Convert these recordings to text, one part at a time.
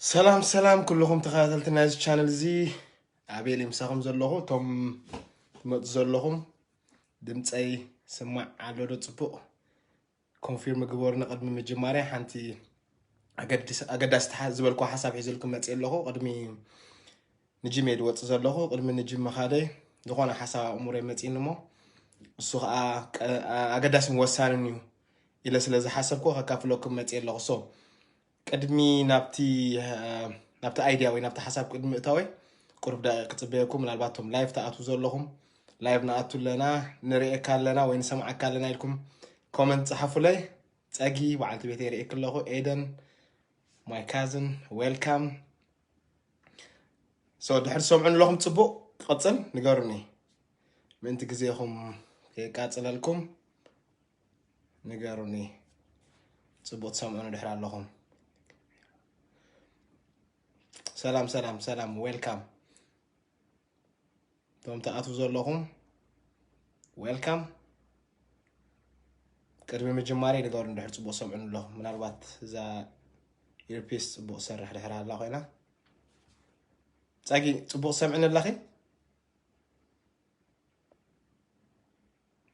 ሰላም ሰላም ኩልኹም ተኸታተልቲ ናይዚ ቻነል እዚ፣ ኣቤል ምሳኹም ዘለኹ። እቶም ትመፁ ዘለኹም ድምፀይ ስማዕ ኣሎ ዶ? ፅቡቕ ኮንፊርም ግበሩኒ። ቅድሚ ምጅማርያ ሓንቲ ኣገድስ- ኣገዳሲ ተሓ- ዝበልኩ ሓሳብ ሒዝልኩም መፅእ ኣለኹ። ቅድሚ ንጅም እየ ዝወፅእ ዘለኹ። ቅድሚ ንጅም ምኻደይ ዝኾነ ሓሳብ ኣእምሮይ መፂእኒ እሞ እሱ ከዓ ቀ- ኣገዳስን ወሳንን እዩ ኢለ ስለ ዝሓሰብኩ ከካፍለኩም መፅእ ኣለኹ። ሶ ቅድሚ ናብቲ ናብቲ ኣይድያ ወይ ናብቲ ሓሳብ ቅድሚ እታወይ ቁሩብ ደቂቕ ክፅበየኩም። ምናልባት እቶም ላይቭ ትኣትዉ ዘለኹም፣ ላይቭ ንኣቱ ኣለና፣ ንርእየካ ኣለና ወይ ንሰምዓካ ኣለና ኢልኩም ኮመንት ጸሓፉለይ። ጸጊ በዓልቲ ቤተይ ርእየክ ኣለኹ። ኤደን my cousin, welcome. So ድሕር ሰምዑን ኣለኹም? ጽቡቕ ክቕጽል ንገሩኒ። ምእንቲ ግዜኹም ከየቃጽለልኩም ንገሩኒ። ጽቡቕ ትሰምዑኒ ድሕር ኣለኹም? ሰላም ሰላም ሰላም፣ ዌልካም። እቶም ትኣትዉ ዘለኹም ዌልካም። ቅድሚ ምጅማረይ ንገሩኒ ድሕር ጽቡቕ ሰምዑኒ ኣለኹም። ምናልባት እዛ ኢርፒስ ጽቡቕ ሰርሕ ድሕር ኣላ ኮይና። ጸጊ ጽቡቕ ሰምዕኒ ኣለኺ?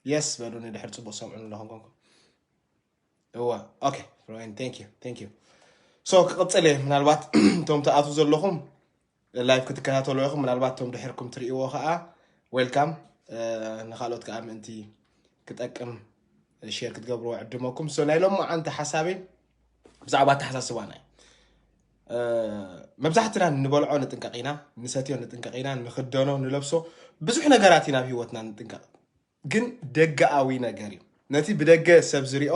የስ በሉኒ ድሕር ጽቡቕ ሰምዑኒ ኣለኹም ኮንኩም። እዋ ኦኬ ፍሮይን፣ thank you, thank you. So ክቕጽል እየ። ምናልባት እቶም ትኣትዉ ዘለኹም ላይቭ ክትከታተሉ ኢኹም። ምናልባት እቶም ድሕርኩም ትርእይዎ ከዓ ዌልካም። ንካልኦት ከዓ ምእንቲ ክጠቅም ሼር ክትገብርዎ ዕድመኩም። So ናይ ሎማዓንቲ ሓሳበይ ብዛዕባ ኣተሓሳስባና እዩ። መብዛሕትና ንበልዖ ንጥንቀቕ ኢና፣ ንሰትዮ ንጥንቀቕ ኢና፣ ንኽደኖ ንለብሶ ብዙሕ ነገራት ኢና ኣብ ህይወትና ንጥንቀቕ። ግን ደገኣዊ ነገር እዩ። ነቲ ብደገ ሰብ ዝሪኦ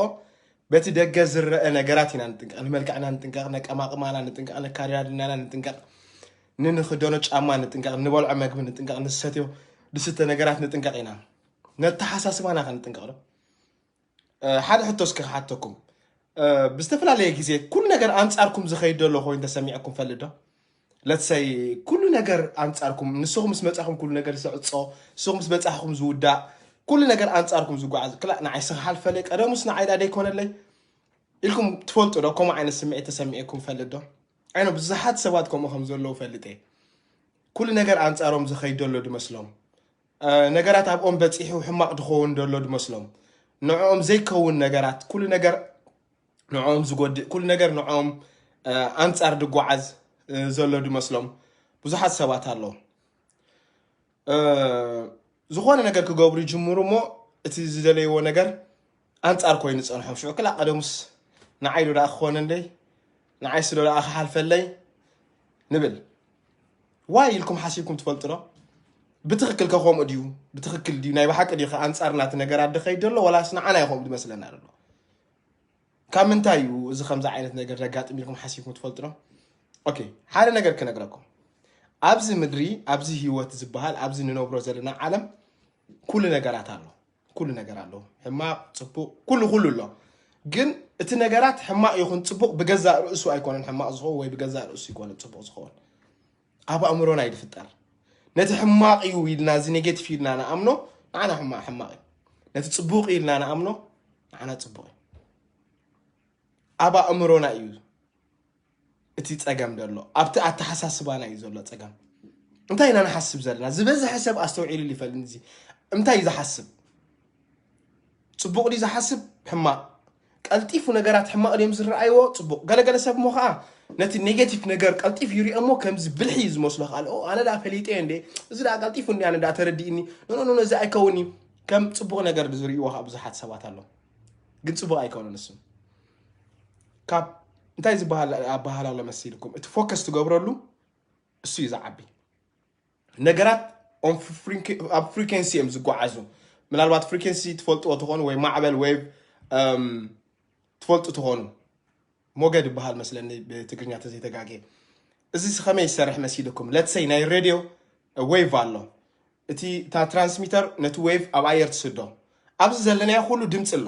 በቲ ደገ ዝረአ ነገራት ኢና ንጥንቀቕ። ንመልክዕና ንጥንቀቕ፣ ነቀማቕማና ንጥንቀቕ፣ ነካዳድናና ንጥንቀቕ፣ ንንኽደኖ ጫማ ንጥንቀቕ፣ ንበልዖ መግቢ ንጥንቀቕ፣ ንሰትዮ ዝስተ ነገራት ንጥንቀቕ ኢና። ነተሓሳስባና ከ ንጥንቀቕ ዶ? ሓደ ሕቶ እስከ ክሓተኩም። ብዝተፈላለየ ግዜ ኩሉ ነገር ኣንጻርኩም ዝኸይድ ዘሎ ኮይኑ ተሰሚዕኩም ፈልጥ ዶ? ለትሰይ ኩሉ ነገር ኣንጻርኩም፣ ንስኹም ምስ መጻኹም ኩሉ ነገር ዝዕጾ፣ ንስኹም ምስ መጻኹም ዝውዳእ፣ ኩሉ ነገር ኣንጻርኩም ዝጓዓዝ፣ ክላእ ንዓይ ስኻ ሓልፈለይ፣ ቀደሙስ ንዓይ ዳ ደይኮነለይ ኢልኩም ትፈልጡ ዶ? ከምኡ ዓይነት ስምዒት ተሰሚዕኩም ፈልጥ ዶ? ኣነ ብዙሓት ሰባት ከምኡ ከም ዘለዉ ፈልጥ እየ። ኩሉ ነገር ኣንጻሮም ዝኸይድ ዘሎ ድመስሎም፣ ነገራት ኣብኦም በጺሑ ሕማቕ ድኸውን ደሎ ድመስሎም፣ ንዕኦም ዘይከውን ነገራት፣ ኩሉ ነገር ንዕኦም ዝጎድእ፣ ኩሉ ነገር ንዕኦም ኣንጻር ድጓዓዝ ዘሎ ድመስሎም ብዙሓት ሰባት ኣለዉ። ዝኾነ ነገር ክገብሩ ይጅምሩ እሞ እቲ ዝደለይዎ ነገር ኣንጻር ኮይኑ ጸንሖም። ሽዑ ክላ ቀደሙስ ንዓይ ዶ ደኣ ክኾነ እንደይ፣ ንዓይስ ዶ ደኣ ክሓልፈለይ ንብል። ዋይ ኢልኩም ሓሲብኩም ትፈልጡ ዶ? ብትኽክል ከ ከምኡ ድዩ? ብትኽክል ድዩ? ናይ ብሓቂ ድዩ ከ ኣንጻር ናቲ ነገራት ድኸይድ ደሎ ወላስ ንዓና እዩ ከምኡ ድመስለና ደሎ? ካብ ምንታይ እዩ እዚ ከምዚ ዓይነት ነገር ዘጋጥም ኢልኩም ሓሲብኩም ትፈልጡ ዶ? ኦኬ፣ ሓደ ነገር ክነግረኩም። ኣብዚ ምድሪ፣ ኣብዚ ህይወት ዝበሃል፣ ኣብዚ ንነብሮ ዘለና ዓለም ኩሉ ነገራት ኣሎ። ኩሉ ነገር ኣሎ። ሕማቕ፣ ጽቡቕ፣ ኩሉ ኩሉ ኣሎ። ግን እቲ ነገራት ሕማቕ ይኹን ጽቡቕ ብገዛእ ርእሱ ኣይኮነን ሕማቕ ዝኸውን ወይ ብገዛእ ርእሱ ኣይኮነን ጽቡቕ ዝኸውን። ኣብ ኣእምሮና እዩ ዝፍጠር። ነቲ ሕማቕ እዩ ኢልና፣ እዚ ኔጌቲቭ ኢልና ንኣምኖ፣ ንዓና ሕማቕ ሕማቕ እዩ። ነቲ ጽቡቕ ኢልና ንኣምኖ፣ ንዓና ጽቡቕ እዩ። ኣብ ኣእምሮና እዩ እቲ ጸገም ዘሎ፣ ኣብቲ ኣተሓሳስባና እዩ ዘሎ ጸገም። እንታይ ኢና ንሓስብ ዘለና? ዝበዝሐ ሰብ ኣስተውዒሉ ይፈልጥ እዚ። እንታይ እዩ ዝሓስብ? ጽቡቕ ድዩ ዝሓስብ? ሕማቕ። ቀልጢፉ ነገራት ሕማቕ ድዮም ዝረኣይዎ? ጽቡቕ። ገለገለ ሰብ እሞ ኸዓ ነቲ ኔጌቲቭ ነገር ቀልጢፉ ይሪኦ እሞ ከምዚ ብልሒ እዩ ዝመስሎ። ካልኦ ኣነ ደኣ ፈሊጠ እንዴ፣ እዚ ደኣ ቀልጢፉ እንዴ ኣነ ደኣ ተረዲእኒ። ኖ፣ ኖ፣ ኖ፣ ኖ፣ እዚ ኣይከውን እዩ። ከም ጽቡቕ ነገር ዝርእይዎ ኸዓ ብዙሓት ሰባት ኣለዉ። ግን ጽቡቕ ኣይከውንን እሱ። ካብ እንታይ ዝበሃል ኣበሃል ኣሎ መሲልኩም? እቲ ፎከስ ትገብረሉ እሱ እዩ ዝዓቢ። ነገራት ኦን ፍሪኬ- ኣብ ፍሪኬንሲ እዮም ዝጓዓዙ። ምናልባት ፍሪኬንሲ ትፈልጥዎ ትኾኑ ወይ ማዕበል ዌቭ እም፣ ትፈልጡ ትኾኑ። ሞገድ ይበሃል መስለኒ ብትግርኛ ተዘይተጋግየ። እዚ ከመይ ይሰርሕ መሲልኩም? ለትሰይ ናይ ሬድዮ ዌቭ ኣሎ። እቲ እታ ትራንስሚተር ነቲ ዌቭ ኣብ ኣየር ትስዶ። ኣብዚ ዘለናዮ ኩሉ ድምፂ ኣሎ።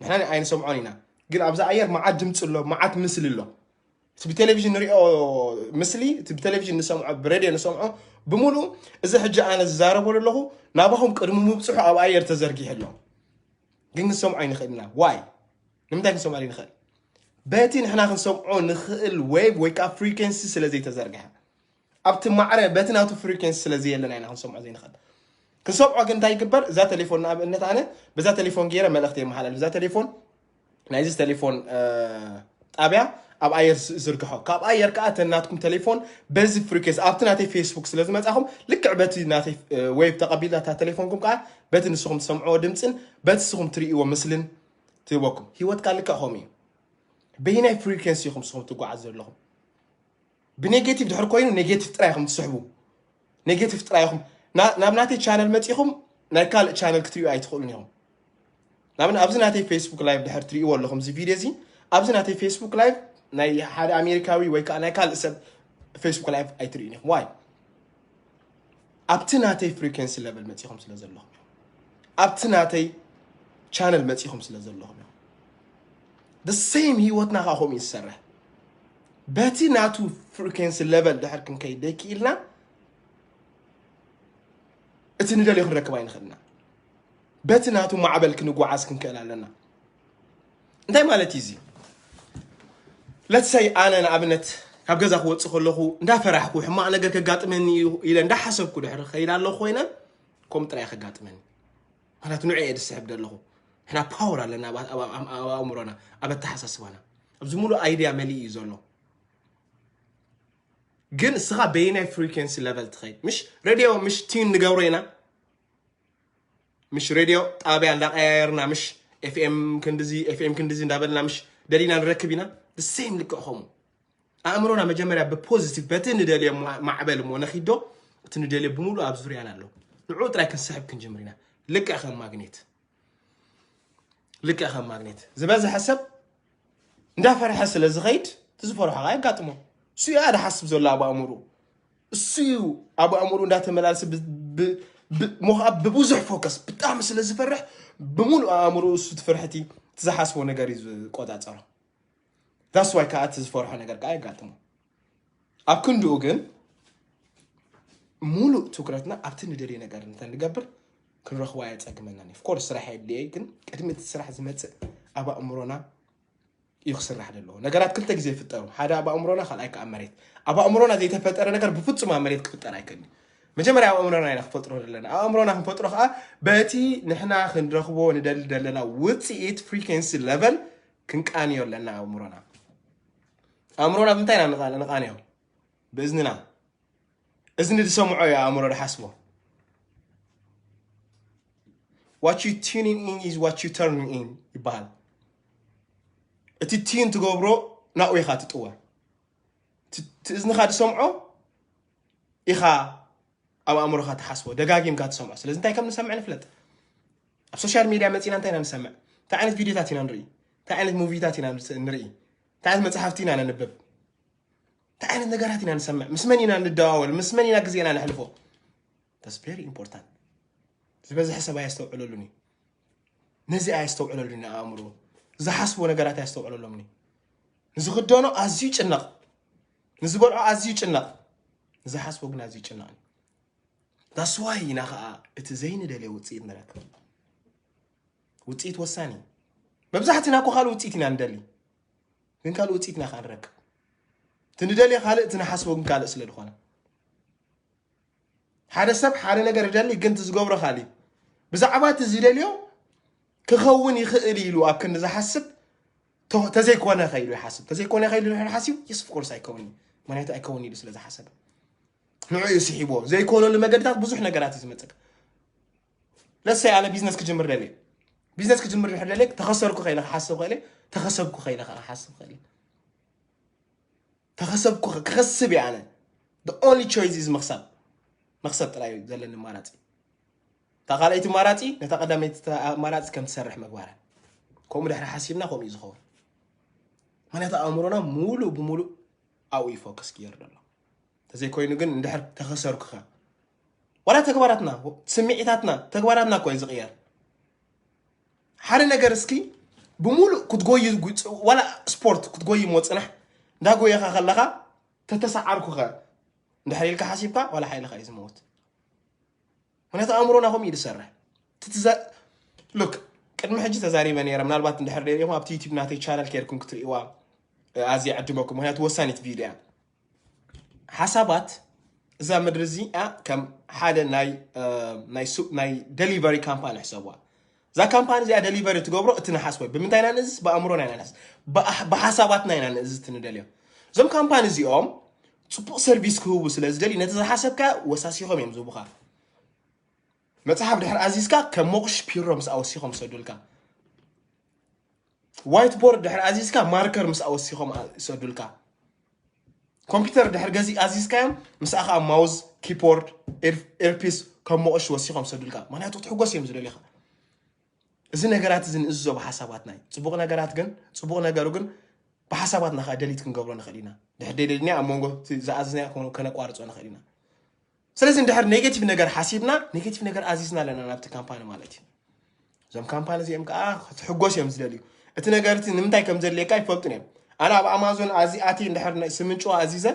ንሕና ኣይንሰምዖን ኢና። ግን ኣብዚ ኣየር መዓት ድምፂ ኣሎ፣ መዓት ምስሊ ኣሎ። እቲ ብቴሌቪዥን ንሪኦ ምስሊ፣ እቲ ብቴሌቪዥን ንሰምዖ፣ ብሬድዮ ንሰምዖ ብምሉእ፣ እዚ ሕጂ ኣነ ዝዛረቦ ዘለኹ ናባኹም ቅድሚ ምብፅሑ ኣብ ኣየር ተዘርጊሑ ኣሎ። ግን ክንሰምዖ ኣይንኽእል ኢና። ዋይ? ንምንታይ ክንሰምዖ ኣይንኽእል? በቲ ንሕና ክንሰምዖ ንኽእል wave ወይ ከዓ frequency ስለ ዘይተዘርግሐ፣ ኣብቲ ማዕረ በቲ ናቱ frequency ስለ ዘየለና ኢና ክንሰምዖ ዘይንኽእል። ክንሰምዖ ግን እንታይ ይግበር? እዛ ቴሌፎን፣ ንኣብነት ኣነ በዛ ቴሌፎን ገይረ መልእኽቲ የመሓላልፍ። እዛ ቴሌፎን፣ ናይዚ ቴሌፎን ጣብያ ኣብ ኣየር ዝርግሖ፣ ካብ ኣየር ከዓ እተን ናትኩም ቴሌፎን በዚ frequency ኣብቲ ናተይ ፌስቡክ ስለ ዝመፃኹም፣ ልክዕ በቲ ናተይ wave ተቐቢላ እታ ቴሌፎንኩም ከዓ በቲ ንስኹም ትሰምዕዎ ድምፅን በቲ ንስኹም ትርእይዎ ምስልን ትህበኩም። ህይወትካ ልክዕ ከምኡ እዩ። በይናይ frequency ኢኹም ንስኹም ትጓዓዙ ዘለኹም። ብኔጌቲቭ ድሕር ኮይኑ ኔጌቲቭ ጥራይ ኢኹም ትስሕቡ። ኔጌቲቭ ጥራይ ኢኹም ናብ ናተይ ቻነል መፂኹም ናይ ካልእ ቻነል ክትሪኡ ኣይትኽእሉን ኢኹም። ንኣብነት ኣብዚ ናተይ ፌስቡክ ላይቭ ድሕር ትሪእዎ ኣለኹም እዚ ቪድዮ እዚ፣ ኣብዚ ናተይ ፌስቡክ ላይቭ ናይ ሓደ ኣሜሪካዊ ወይ ከዓ ናይ ካልእ ሰብ ፌስቡክ ላይቭ ኣይትርእዩን ኢኹም። ዋይ? ኣብቲ ናተይ frequency level መፂኹም ስለ ዘለኹም፣ ኣብቲ ናተይ ቻነል መፂኹም ስለ ዘለኹም፣ the same ህይወትና ከዓ ከምኡ እዩ ዝሰርሕ። በቲ ናቱ frequency level ድሕር ክንከይድ ደይክኢልና፣ እቲ ንደልዮ ክንረክብ ኣይንኽእልና። በቲ ናቱ ማዕበል ክንጓዓዝ ክንክእል ኣለና። እንታይ ማለት እዩ እዚ? Let's say ኣነ ንኣብነት ካብ ገዛ ክወፅእ ከለኹ እንዳፈራሕኩ ሕማቕ ነገር ከጋጥመኒ እዩ ኢለ እንዳሓሰብኩ ድሕሪ ከይድ ኣለኹ ኮይነ፣ ከምኡ ጥራይ ከጋጥመኒ። ምክንያቱ ንዑ እየ ዝስሕብ ዘለኹ። ሕና ፓወር ኣለና ኣብ ኣእምሮና፣ ኣብ ኣተሓሳስባና፣ ኣብዚ ሙሉእ ኣይድያ መሊእ እዩ ዘሎ። ግን እስኻ በየናይ frequency level ትኸይድ? ምሽ ሬድዮ ምሽ ቲን ንገብሮ ኢና። ምሽ ሬድዮ ጣብያ እንዳቀያየርና፣ ምሽ ኤፍኤም ክንድዚ ኤፍኤም ክንድዚ እንዳበልና ምሽ ደሊና ንረክብ ኢና። The same ልክዕ ከምኡ ኣእምሮና መጀመርያ ብፖዚቲቭ በቲ ንደልዮ ማዕበል እሞ ነኺዶ፣ እቲ ንደልዮ ብምሉእ ኣብ ዙርያና ኣሎ። ንዑ ጥራይ ክንስሕብ ክንጅምር ኢና። ልክዕ ከም ማግኔት፣ ልክዕ ከም ማግኔት ዝበዝሐ ሰብ እንዳፈርሐ ስለ ዝኸይድ፣ እቲ ዝፈርሖ ከዓ የጋጥሞ። እሱ እዩ ዝሓስብ ዘሎ ኣብ ኣእምሩ። እሱ እዩ ኣብ ኣእምሩ እንዳተመላለሰ ብ- ብ- ብ- ሞ ከዓ ብብዙሕ ፎከስ ብጣዕሚ ስለ ዝፈርሕ፣ ብምሉእ ኣእምሩ እሱ ትፍርሕቲ ዝሓስቦ ነገር እዩ ዝቆፃፀሮ። That's why ከዓ እቲ ዝፈርሖ ነገር ከዓ የጋጥሞ። ኣብ ክንድኡ ግን ሙሉእ ትኩረትና ኣብቲ ንደልዮ ነገር እንተንገብር ክንረኽቦ ኣየፀግመናን። Of course ስራሕ የድልየ፣ ግን ቅድሚ እቲ ስራሕ ዝመፅእ ኣብ ኣእምሮና እዩ ክስራሕ ዘለዎ። ነገራት ክልተ ግዜ ይፍጠሩ፣ ሓደ ኣብ ኣእምሮና፣ ካልኣይ ከዓ ኣብ መሬት። ኣብ ኣእምሮና ዘይተፈጠረ ነገር ብፍፁም ኣብ መሬት ክፍጠር ኣይክእልን። መጀመርያ ኣብ ኣእምሮና ኢና ክፈጥሮ ዘለና። ኣብ ኣእምሮና ክንፈጥሮ ከዓ በቲ ንሕና ክንረኽቦ ንደሊ ዘለና ውፅኢት frequency level ክንቃንዮ ኣለና። ኣእምሮና ኣእምሮና ብምንታይ ኢና ንቃ- ንቃንዮ? ብእዝንና። እዝኒ ዝሰምዖ እዩ ኣእምሮ ዝሓስቦ። What you tuning in is what you turning in ይበሃል። እቲ ቲን ትገብሮ ናብኡ ኢኻ ትጥወር። እቲ እዝንኻ ዝሰምዖ ኢኻ ኣብ ኣእምሮኻ ትሓስቦ፣ ደጋጊምካ ትሰምዖ። ስለዚ እንታይ ከም ንሰምዕ ንፍለጥ። ኣብ ሶሻል ሚድያ መፂና እንታይ ኢና ንሰምዕ? እንታይ ዓይነት ቪድዮታት ኢና ንርኢ? እንታይ ዓይነት ሙቪታት ኢና ንርኢ? እንታይ ዓይነት መፅሓፍቲ ኢና ነንብብ? እንታይ ዓይነት ነገራት ኢና ንሰምዕ? ምስ መን ኢና ንደዋወል? ምስ መን ኢና ግዜና ነሕልፎ? That's very important። ዝበዝሐ ሰብ ኣየስተውዕለሉን እዩ። ነዚ ኣየስተውዕለሉን እዩ። ኣእምሮ ዝሓስቦ ነገራት ኣየስተውዕለሎምን እዩ። ንዝኽደኖ ኣዝዩ ይጭነቕ፣ ንዝበልዖ ኣዝዩ ይጭነቕ፣ ንዝሓስቦ ግን ኣዝዩ ይጭነቕ። That's why ኢና ከዓ እቲ ዘይንደልዮ ውፅኢት ንረክብ። ውፅኢት ወሳኒ እዩ። መብዛሕትና እኮ ካልእ ውፅኢት ኢና ንደሊ፣ ግን ካልእ ውፅኢት ኢና ከዓ ንረክብ። እቲ ንደልዮ ካልእ፣ እቲ ንሓስቦ ግን ካልእ ስለ ዝኾነ፣ ሓደ ሰብ ሓደ ነገር ይደሊ፣ ግን እቲ ዝገብሮ ካልእ እዩ። ብዛዕባ እቲ ዝደልዮ ክኸውን ይኽእል ኢሉ ኣብ ክንዲ ዝሓስብ፣ ተ- ተዘይኮነ ከ ኢሉ ይሓስብ። ተዘይኮነ ከ ኢሉ ድሕሪ ሓሲቡ፣ የስ ኦፍ ኮርስ ኣይከውን እዩ። ምክንያቱ ኣይከውን ኢሉ ስለ ዝሓሰበ ንዑ እዩ ስሒብዎ። ዘይኮነሉ መገድታት ብዙሕ ነገራት እዩ ዝመፅእ። ለሰይ ኣነ ቢዝነስ ክጅምር ደልየ፣ ቢዝነስ ክጅምር ድሕር ደልየ፣ ተኸሰርኩ ከይለ ክሓስብ ከይለ፣ ተኸሰብኩ ከይለ ከዓ ክሓስብ ከይለ፣ ተኸሰብኩ ከ- ክኸስብ እየ ኣነ። The only choice is ምኽሳብ። መኽሰብ ጥራይ እዩ ዘለኒ ኣማራፂ። እታ ካልኣይቲ ኣማራፂ ነታ ቀዳመይቲ ኣማራፂ ከም ትሰርሕ ምግባራ። ከምኡ ድሕሪ ሓሲብና ከምኡ እዩ ዝኸውን። ምክንያቱ ኣእምሮና ሙሉእ ብሙሉእ ኣብኡ እዩ ፎከስ ክየር ዘሎ። ተዘይኮይኑ ግን እንድሕር ተኸሰርኩ ከ፣ ዋላ ተግባራትና፣ ስምዒታትና፣ ተግባራትና እኮ እዩ ዝቕየር። ሓደ ነገር እስኪ ብሙሉእ ክትጎይ፣ ዋላ ስፖርት ክትጎይ እሞ ፅናሕ፣ እንዳጎየኻ ከለኻ ተተሰዓርኩ ከ እንድሕር ኢልካ ሓሲብካ ዋላ ሓይልኻ እዩ ዝመውት። ምክንያቱ ኣእምሮና ከምኡ እዩ ዝሰርሕ። ሉክ፣ ቅድሚ ሕጂ ተዛሪበ ነይረ፣ ምናልባት እንድሕር ደሊኹም ኣብቲ ዩቲብ ናተይ ቻነል ከይርኩም ክትርእይዋ፣ ኣዝየ ዕድመኩም፣ ምክንያቱ ወሳኒት ቪድዮ እያ። ሓሳባት እዛ ምድሪ እዚኣ ከም ሓደ ናይ፣ እ፣ ናይ ሱ-፣ ናይ ደሊቨሪ ካምፓኒ ሕሰብዋ። እዛ ካምፓኒ እዚኣ ደሊቨሪ ትገብሮ እቲ ንሓስቦ እዩ። ብምንታይ ኢና ንእዝዝ? ብኣእምሮና ኢና ንእዝዝ። ብኣ-፣ ብሓሳባትና ኢና ንእዝዝ እቲ ንደልዮ። እዞም ካምፓኒ እዚኦም ጽቡቕ ሰርቪስ ክህቡ ስለ ዝደልዩ፣ ነቲ ዝሓሰብካ ወሳሲኾም እዮም ዝህቡኻ። መጽሓፍ ድሕር ኣዚዝካ ከም ሞቕሽ ፒሮ ምስ ኣወሲኾም ይሰዱልካ። ዋይት ቦርድ ድሕር ኣዚዝካ ማርከር ምስ ኣወሲኾም ኣ-፣ ይሰዱልካ። ኮምፒውተር ድሕር ገዚ ኣዚዝካዮም፣ ምስኣ ከዓ ማውዝ፣ ኪፖርድ፣ ኤር-፣ ኤርፒስ ከም ሞቕሽ ወሲኾም ይሰዱልካ። ምክንያቱ ክትሕጎስ እዮም ዝደልዩኻ። እዚ ነገራት እዚ ንእዝዞ ብሓሳባትና እዩ። ጽቡቕ ነገራት ግን፣ ጽቡቕ ነገሩ ግን ብሓሳባትና ከዓ ደሊት ክንገብሮ ንኽእል ኢና። ድሕር ደሊልና ኣብ መንጎ እቲ ዝኣዝናዮ ከነ-፣ ከነቋርጾ ንኽእል ኢና። ስለዚ እንድሕር ኔጌቲቭ ነገር ሓሲብና፣ ኔጌቲቭ ነገር ኣዚዝና ኣለና ናብቲ ካምፓኒ ማለት እዩ። እዞም ካምፓኒ እዚኦም ከዓ ክትሕጎስ እዮም ዝደልዩ። እቲ ነገር እቲ ንምንታይ ከም ዘድልየካ ይፈልጡን እዮም። ኣነ ኣብ ኣማዞን ኣዚ ኣትየ እንድሕር ናይ ስምን ጭዋ ኣዚዘ፣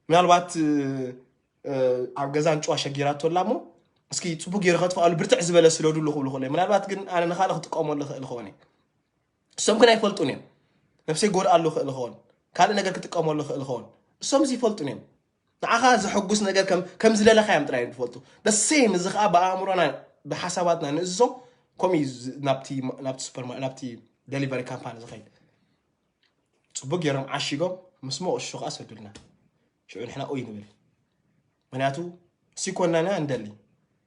ምናልባት፣ እ፣ ኣብ ገዛ ንጭዋ ሸጊራቶ ኣላ እሞ፣ እስኪ ጽቡቅ ገይሩ ከጥፍኣሉ ብርትዕ ዝበለ ስደዱሉ ክብሉ ክእሉ እዮም። ምናልባት ግን ኣነ ንኻልእ ክጥቀመሉ ክእል ክኾን እየ። እሶም ግን ኣይፈልጡን እዮም። ነብሰይ ጎድኣሉ ክእል ክኾን፣ ካልእ ነገር ክጥቀመሉ ክእል ክኾን። እሶም እዚ ይፈልጡን እዮም። ንዓኻ ዘሐጉስ ነገር ከም፣ ከም ዝደለኻ እዮም ጥራይ እዮም ዝፈልጡ። The same እዚ ኸዓ ብኣእምሮና፣ ብሓሳባትና ንእዝዞ፣ ከምኡ እዩ ዝ-፣ ናብቲ፣ ናብቲ ሱፐርማ-፣ ናብቲ ደሊቨሪ ካምፓኒ ዝኸይድ። ጽቡቅ ገይሮም ዓሺጎም ምስ ሞቕሹ ኸዓ ሰዱልና። ሽዑ ንሕና ኡይ ንብል። ምክንያቱ ሲኮናና እንደሊ።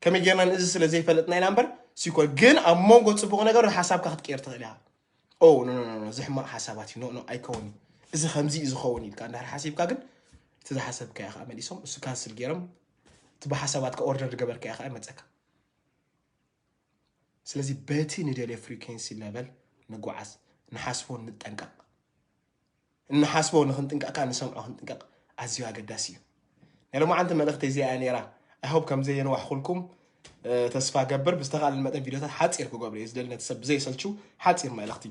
ከመይ ጌርና ንእዚ ስለ ዘይፈለጥና ኢና እምበር፣ ሲኮ ግን ኣብ መንጎ ጽቡቅ ነገር ሓሳብካ ክትቀይር ትኽእል ኢኻ። ኦ፣ ኖ፣ ኖ፣ ኖ፣ ኖ፣ እዚ ሕማቅ ሓሳባት እዩ። ኖ፣ ኖ፣ ኣይከውን እዩ። እዚ ከምዚ እዩ ዝኸውን ኢልካ እንድሕር ሓሲብካ ግን፣ እቲ ዝሓሰብካዮ ኸዓ መሊሶም፣ እሱ ካንስል ገይሮም፣ እቲ ብሓሳባትካ ኦርደር ዝገበርካዮ ኸዓ ይመጸካ። ስለዚ በቲ ንደልዮ ፍሪኩንሲ ለቨል ንጓዓዝ፣ ንሓስቦ ንጠንቀቕ። እንሓስቦ ንኽንጥንቀቕ፣ ንሰምዖ ክንጥንቀቕ ኣዝዩ ኣገዳሲ እዩ። ናይ ሎማዓንቲ መልእኽቲ እዚኣ እያ ነይራ። I hope ከም ዘየንዋሕኩልኩም፣ እ፣ ተስፋ ገብር። ብዝተኻእለ መጠን ቪድዮታት ሓፂር ክገብሩ እየ ዝደሊ፣ ነቲ ሰብ ብዘይሰልችው ሓፂር መልእኽቲ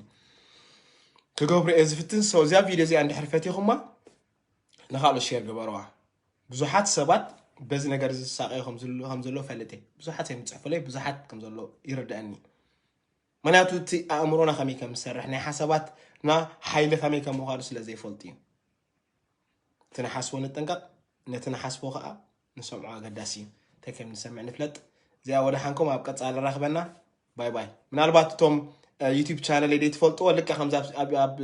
ክገብሩ እየ ዝፍትን። So፣ እዚኣ ቪድዮ እዚኣ እንድሕር ፈቲኹማ፣ ንኻልኦት ሼር ግበርዋ። ብዙሓት ሰባት በዚ ነገር እዚ ዝሳቐዩ ከም ዝሉ-፣ ከም ዘለዉ ፈልጥ እየ። ብዙሓት እዮም ዝጽሕፉለይ፣ ብዙሓት ከም ዘለዉ ይርድኣኒ። ምኽንያቱ እቲ ኣእምሮና ከመይ ከም ዝሰርሕ፣ ናይ ሓሳባትና ሓይሊ ከመይ ከም ምዃኑ ስለ ዘይፈልጡ እዩ። እቲ ንሓስቦ ንጠንቀቕ፣ ነቲ ንሓስቦ ኸዓ ንሰምዖ ኣገዳሲ እዩ። እንታይ ከም ንሰምዕ ንፍለጥ። እዚኣ ወደሓንኩም፣ ኣብ ቀጻሊ ንራኽበና። ባይ ባይ። ምናልባት እቶም፣ እ፣ ዩቲዩብ ቻነለይ ዘይትፈልጥዎ፣ ልክዕ ከምዛ ኣብ፣ ኣብ፣ ኣብ፣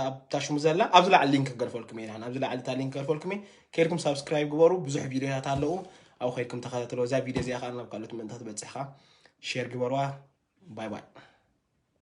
ኣብ ታሽሙ ዘላ፣ ኣብዚ ላዕሊ ሊንክ ክገርፈልኩም እየ። ንሕና ኣብዚ ላዕሊ እታ ሊንክ ክገርፈልኩም እየ። ከይድኩም ሳብስክራይብ ግበሩ። ብዙሕ ቪድዮታት ኣለዉ። ኣብኡ ከይድኩም ተኸታተልዎ። እዛ ቪድዮ እዚኣ ኸዓ ናብ ካልኦት ምእንታት ትበጽሕ ኸዓ ሼር ግበርዋ። ባይ ባይ።